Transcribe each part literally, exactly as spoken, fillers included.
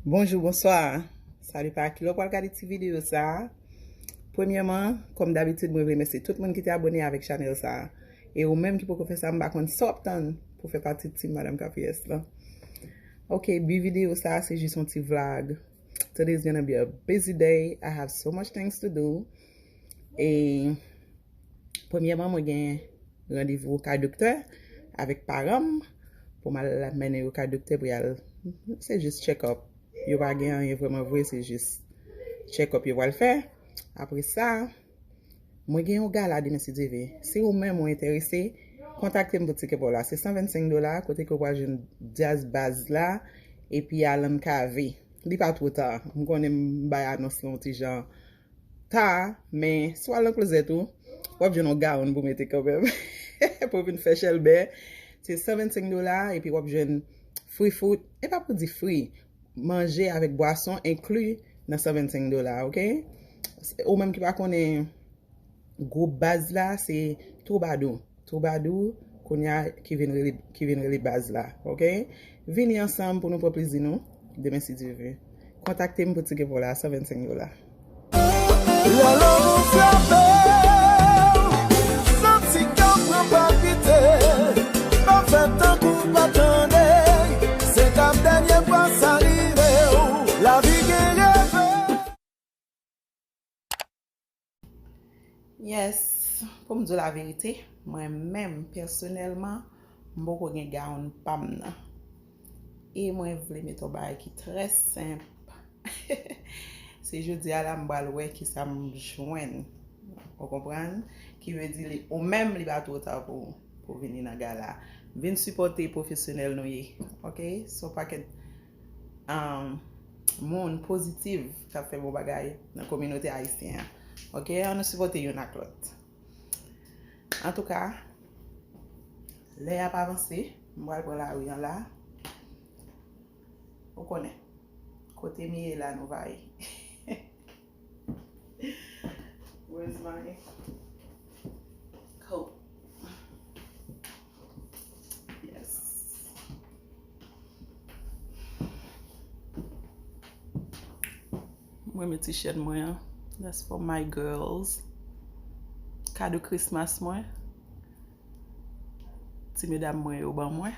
Bonjou, bonswa. Salut pa ki lè w pral gade ti videyo sa a. Premyèman, kòm dabitid, mwen vle remèsye tout moun ki te abòne avèk chanèl sa a. E ou menm ki poko fè sa, m pa konn sa w ap tann pou fè pati Team Madame Capuyès lan. Ok, bi videyo sa a se jis yon ti vlog. Today is gonna be a busy day. I have so much things to do. E premyèman, mwen gen randevou kay doktè avèk paran m pou m al mennen yo kay doktè pou y al, se jis check up. Yo pa gen anyen vrèman vre, se jis check up yo pral fè. Apre sa, mwen gen yon gala demen si Dye vle. Si ou menm ou enterese, kontakte m pou tiket pa w la. Se san vennsenk dola, kote ke w pral jwenn djaz baz la, epi Alan Cavé. Li pa twò ta. M konnen m bay anons lan yon ti jan ta, men si w al nan klozèt ou, w ap jwenn yon gawon pou mete kanmenm. Pou w vin fè chèlbè, se san vennsenk dola, epi w ap jwenn free food, e pa pou di free, manje avèk bwason enkli nan san vennsenk dola, ok? Ou menm ki pa konnen gwoup baz la, se Twoubadou. Twoubadou, kounye a, ki vin rele, ki vin rele baz la, ok? Vini ansanm pou nou pran plezi nou, demen si Dye vle. Kontakte m pou tiket pou la, san vennsenk dola. Lè lanmou frape w, santi kè w pran palpite, pa fè tankou w pa tande, se t ap dènye fwa sa rive w, lavi gen reve. Yes, pou m di w laverite, mwen menm, pèsonèlman, m poko gen gawon pa m nan. E mwen vle mete yon bagay ki trè senp. Se jodi a la m pral wè kisa m jwenn. Ou konprann? Ki vle di li, ou menm li pa twò ta pou, pou vini nan gala. Vin sipòte pwofesyonèl nou ye. Ok? Se yon pakèt um, moun pozitif k ap fè bon bagay nan kominote ayisyen an. Ok? Ann nou sipòte youn ak lòt. Antouka, lè y ap avanse, m pral pran lari an la. Ou konnen, kote m ye la, nou va ye. Where's my coat? Yes. Mwen met t-shirt mwen an. That's for my girls. Kado Christmas mwen. Ti medam mwen yo ban mwen.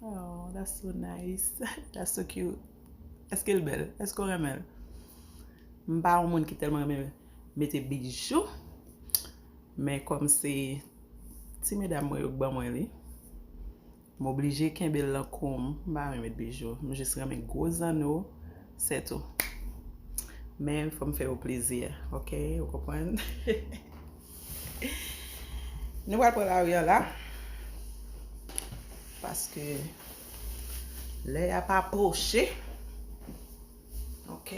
Oh, that's so nice. That's so cute. Èske l bèl? Èske w renmen l? M pa yon moun ki tèlman renmen mete bijou, men kòm se ti medam mwen yo k ban mwen li, m oblije kenbe l nan kou m. M pa renmen met bijou. M jis renmen gwo zanno, sètou. Men fò m fè yo plezi, ok? Ou konprann? Nou pral pran lari an la. Paske lè y ap apwoche. Ok.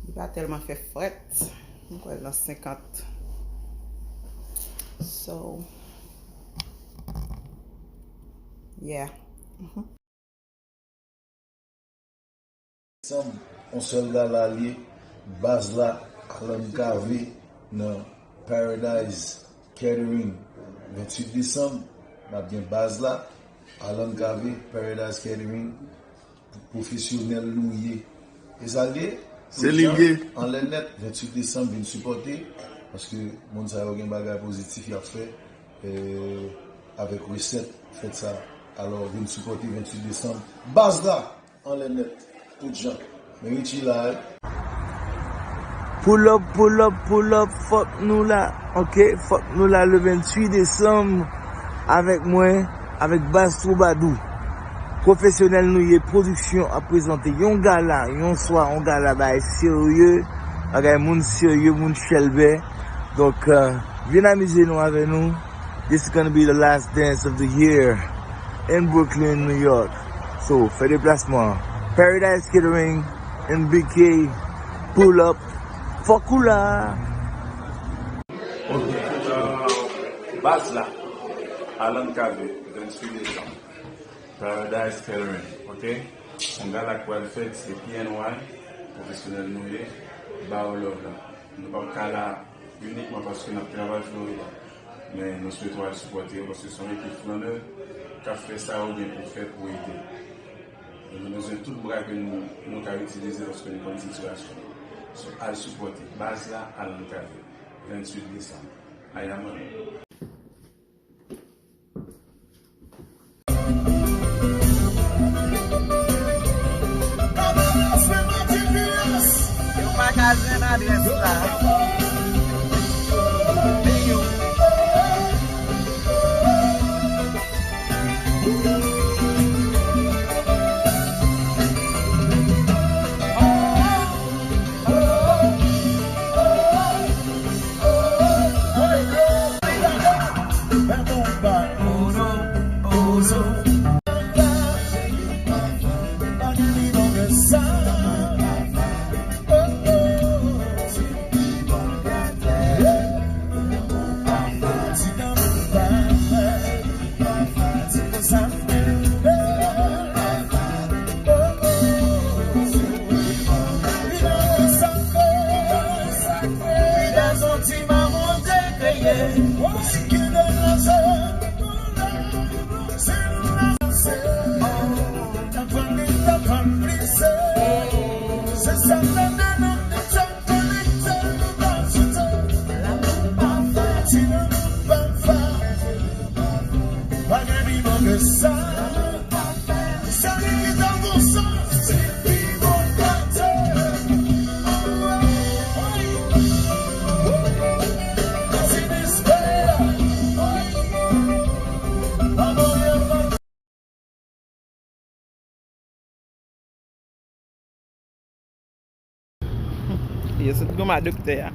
Li pa tèlman fè frèt. M kwè l nan senkant. So, yeah. Mhm. Desanm, yon sèl gala l ye, baz la, Alan Cavé nan Paradise Catering. Venntuit desanm, n ap gen baz la, Alan Cavé, Paradise Catering, pwofesyonèl nou ye. E sa l ye? Se li l ye. Anlè nèt, venntuit desanm, vin sipòte, paske moun sa yo gen bagay pozitif y ap fè, eh, avèk resèt fèt sa. Alò, vin sipòte venntuit desanm. Baz la, anlè nèt, tout jan. Men Richie la, eh. Pull up, pull up, pull up, fòk nou la, ok? Fòk nou la le venntuit desanm avèk mwen, avèk Baz Twoubadou. Pwofesyonèl nou ye, pwodiksyon ap prezante yon gala, yon swa, yon gala bagay serye, bagay moun serye, moun chèlbè. Donk, euh, vin amize nou avè nou. This is gonna be the last dance of the year in Brooklyn, New York. So, fè deplasman. Paradise Catering in B K, pull up. Fòk ou la. Ok. Euh, baz la, Alan Cavé, venntuit desanm. Paradise Catering, ok? Yon gala k pral fèt, se P N Y, pwofesyonèl nou ye, ba yo love la. Nou p ap ka la inikman paske n ap travay Florida. Men nou swete w al sipòte yo, paske se yon ekip flannè k ap fè sa yo gen pou fè pou ede. E nou bezwen tout bra ke nou, nou ka itilize, paske nou konn sitiyasyon. So, al sipòte. Baz la, al ankadre. Venntuit desanm. Aya mwen. Yo pa ka jwenn adrès la. Yo sot goumen ak doktè a.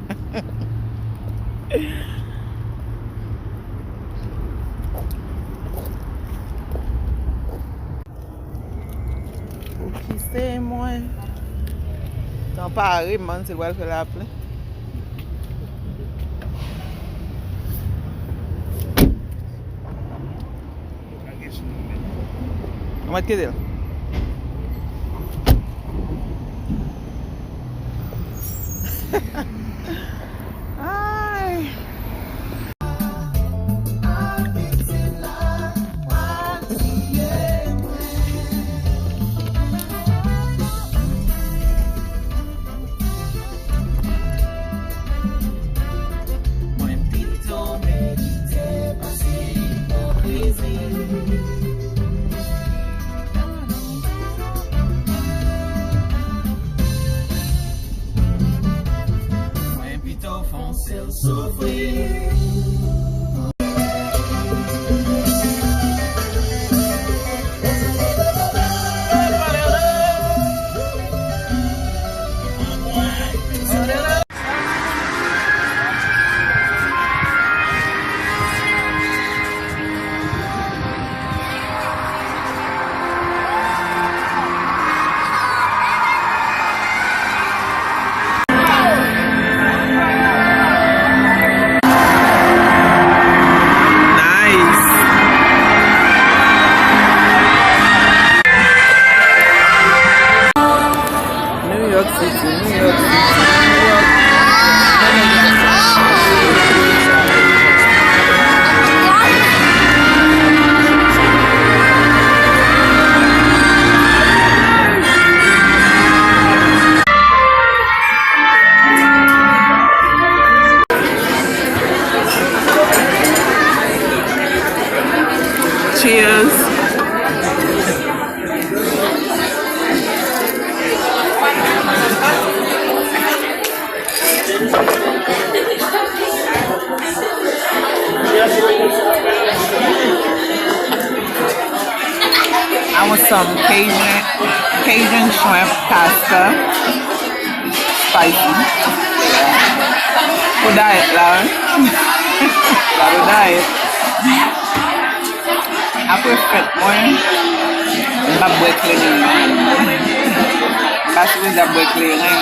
Pou ki se mwen? Tan pare, m panse l pral fè lapli. Ou mèt kite l. Ay. Mwen pito medite pase ipokrizi. Mwen pito fè yon sèl soufri. Nice. New York City, New York City, New York. Cheers. I want some Cajun, Cajun shrimp pasta. Spicy. Pou dayèt la, wi. La pou dayèt. Apre fèt mwen, m p ap bwè kleren. M pa sipoze ap bwè kleren.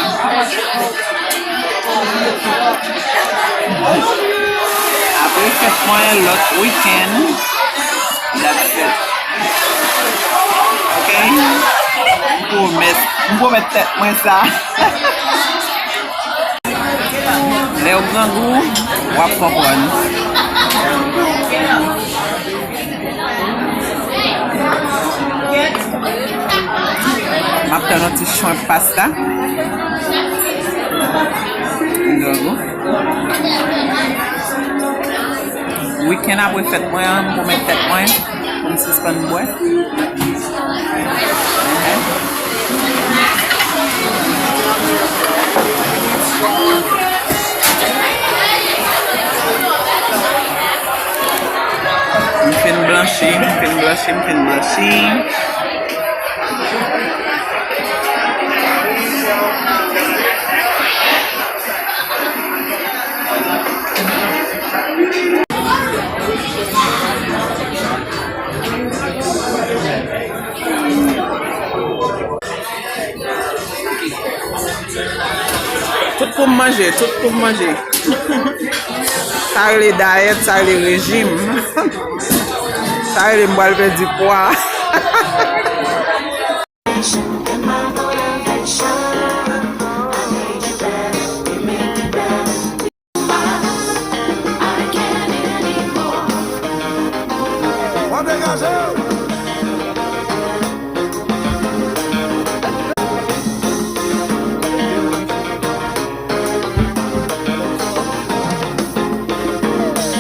Apre fèt mwen, lòt wikenn, dat fèt. Oke? M pwomèt, m pwomèt tèt mwen sa. Lè w grangou, w ap konprann. Yon ti shrimp pasta. Gangou. Wikenn apre fèt mwen an, m pwomèt tèt mwen pou m sispann bwè. M fin blanchi, m fin blanchi, m fin blanchi. Tout pou m manje, tout pou m manje. Sa rele dayèt, sa rele rejim. Sa rele m pral pèdi pwa. Mwen degaje.